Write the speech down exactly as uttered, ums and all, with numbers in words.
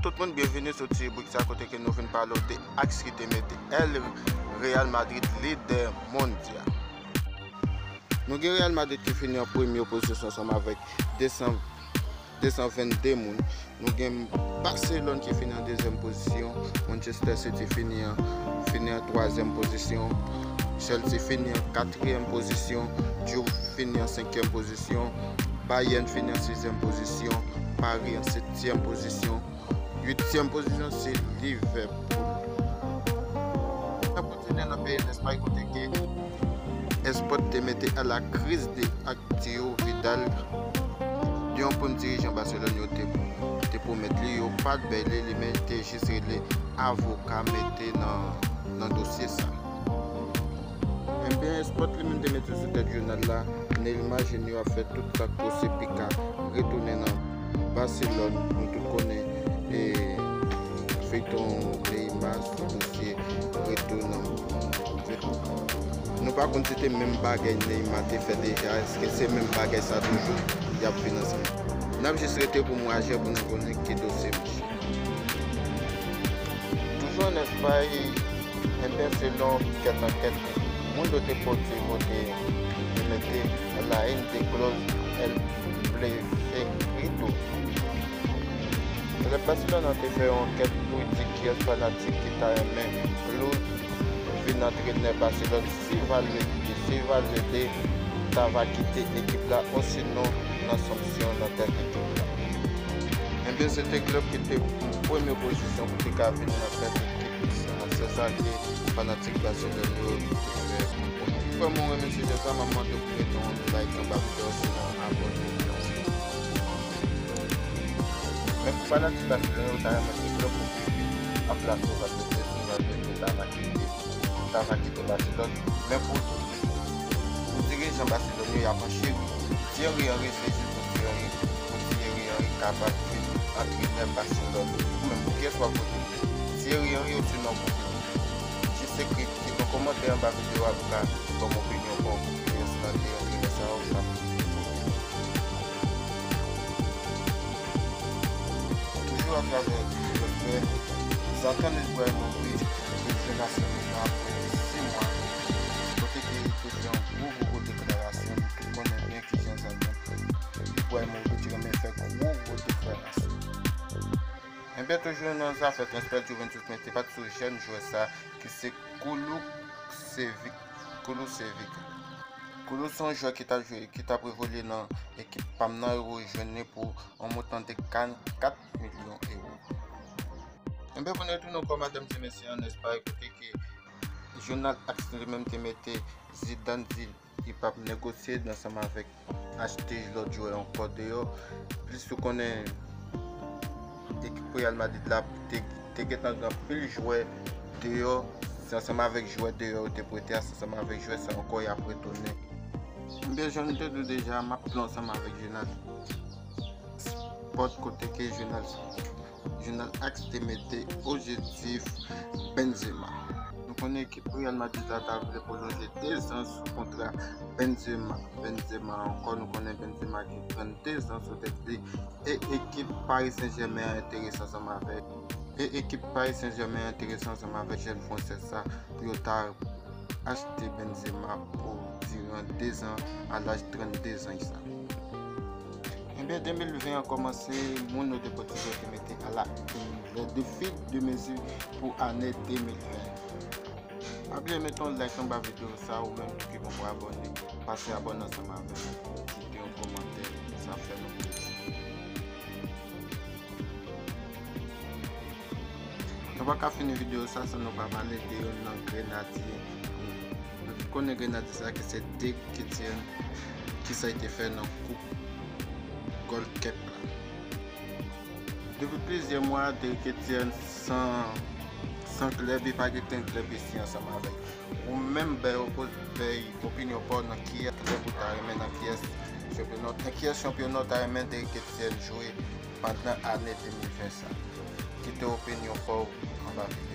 Tout moun, byenvini sou ti ribrik sa kote ke nou vin pale w de aks ki te mete El Real Madrid lidè mondyal. Nou gen Real Madrid ki fini an premye pozisyon ansanm avèk de san, de san vennde moun. Nou gen Barcelone ki fini an dezyèm pozisyon. Manchester City fini an, fini an twazyèm pozisyon. Chelsea fini an katriyèm pozisyon. Juve fini an senkyèm pozisyon. Bayern fini an sizyèm pozisyon. Paris an setyèm pozisyon. Uityèm pozisyon se Liverpool. N ap kontinye nan peyi Lespay kote ke Espòt te mete à la crise de Arturo Vidal. De yon poun dirijan Barcelone yo te, te pwomèt li, yo pa t bay li, li men te jis rele avoka mete nan, nan dosye sa. Ebyen, Espòt li menm te mete sou tèt jounal la, Neymar Junior ap fè tout sa k posib pou li ka retounen nan Barcelone. Nou tout konnen, e, feyton Neymar sou dosye retou nan. Nou pa konn si te menm bagay Neymar te fè deja, èske se menm bagay sa toujou y ap vin ansanm. N ap jis rete pou mwa jen pou nou konnen ki dosye mache. Toujou ann Espay, enben, selon kèk ankèt, moun yo te pwodui kote yo mete La haine de Club El Preferido. Klèb Barcelone an te fè yon ankèt pou di kiyès fanatik ki ta renmen Club vin antrenè Barcelone, si Valverde, si Valverde ta va kite ekip la, osinon nan sanksyon nan tèt ekip la. Enben, se te Klèb ki te pran premye pozisyon pou te ka vin nan tèt ekip sa. Se sa ke fanatik Barcelone yo te fè. Pou nou fè mwen renmen sijè sa, m ap mande w pou mete yon like anba videyo, sinon abòne. Men pou fanatik Barcelone yo, ta renmen se Klèb pou pi vit ranplase Valverde, si Valverde ta va kite, ta va kite Barcelone. Men pou, pou dirijan Barcelone yo, y ap ancheri. Thierry Henry, se jis pou Thierry, pou Thierry Henry kapab vin antrenè Barcelone. Ou menm, pou kiyès w ap vote? Thierry Henry osinon pou Felipe? Jis ekri kite yon kòmantè anba videyo a pou ka ban m opinyon pa w pou kiyès nan de antrenè sa yo w ta vle vote. Toujou atravè Transfè, Zlatan Ibrahimovic retounen nan Sevilya apre sis mwa, kote ke li te fè yon gwo, gwo, gwo deklarasyon, nou tout konnen byen kijan Zlatan Ibrahimovic renmen fè gwo, gwo deklarasyon. Enben, toujou nan zafè transfè, Juventus mete pa t sou jèn jwè sa, ki se Kulusevich, Kulusevich. Kulusevich se yon jwè ki t ap jwe, ki t ap evolye nan ekip Parme nan, yo rejwenn li pou yon montan de karannkat milyon ewo. Enben, pou nou retounen ankò, medam e mesye, ann Espay, kote ke jounal Aks li menm te mete Zidane di li p ap negosye ansanm avèk achte lòt jwè ankò deyò. Plis ou konnen ekip Real Madrid la te, te gentan gen anpil jwè deyò. Se ansanm avèk jwè deyò yo te prete a, se ansanm avèk jwè sa ankò y ap retounen. Ebyen, jan nou te di w deja, m ap tou ansanm avèk jounal Sport kote ke jounal, jounal Aks te mete objektif Benzema. Nou konnen ekip Real Madrid la ta vle pwolonje de zan sou kontra Benzema. Benzema ankò, nou konnen Benzema gen trannde zan sou tèt li. E ekip Paris Saint-Germain an enterese ansanm avèk, e ekip Paris Saint-Germain an enterese ansanm avèk jèn fransè sa pou yo ta achte Benzema pou diran de zan a laj trannde zan sa. Ebyen, de mil ven an kòmanse, moun yo Deportivo te mete à la une, les défis de Messi pou ane de mil ven. Pa bliye mete yon like anba videyo sa, ou menm tou ki poko abòne, pase abòne ansanm avè m, kite yon kòmantè, sa fè nou plezi. Nou pa ka fini videyo sa san nou pa pale de youn nan Grenadye. Nou tout konnen Grenadye sa ki se Derrick Etienne, kisa li te fè nan Koup Gold Cup la. Depi plizyè mwa, Derrick Etienne san, san klèb, li pa gen klèb isi ansanm avè l. Ou menm bay opo-, bay opinyon pa w nan kiyès klèb ou ta renmen, nan kiyès chanpyona, nan kiyès chanpyona w ta renmen Derrick Etienne jwe pandan ane de mil ven sa. Kite opinyon pa w anba videyo.